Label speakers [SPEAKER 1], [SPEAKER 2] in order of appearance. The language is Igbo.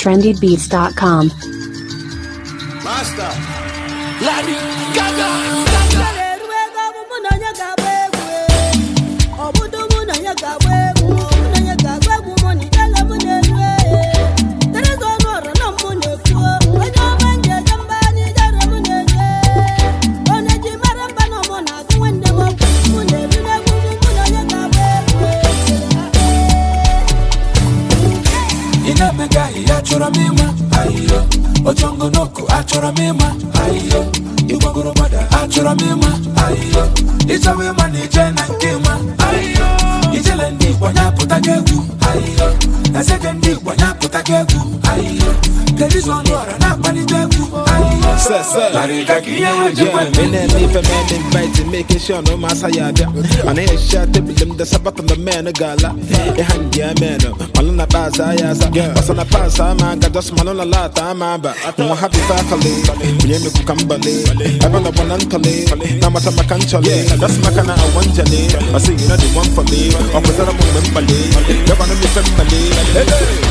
[SPEAKER 1] trendybeats.com.
[SPEAKER 2] Master Larry Gaga.
[SPEAKER 3] Ị na-emega ahịhịa, achọrọ m ịma ahịhịa ojongonoko, achọrọ m ịma ahịhịa ịgbagoro gbada, achọrọ m ịma ahịhịa ịchọwa ịma na ije na nke ịma ahịhịa ijele ndị Igbo nyapụta gị egwu ahịhịa ezege ndị Igbo nyapụta gị egwu ahịhịa Terizo ọnụ ọra na-akpalite egwu ahịhịa.
[SPEAKER 4] Sir, sir.
[SPEAKER 3] Larry Gaga ihe nwejikwa.
[SPEAKER 4] Yeah, me na me for man invite, making sure no masa ya bịa. Mana ehicha tebụl m desa battle man gala. Ịha ndị ya men, malụ na pass ya asa. Ọsọ na pass ama aga just malụ na lata ama aba. Nwa happy fakali, onye mekwu ka mbali. Ebe na gbana ntọli, na amata maka nchọli. Just maka na awa njali. I say you know the one for me. Ọ kwetara m mgbe mkpali. Gọvanọ m ife mmali. Hey, hey.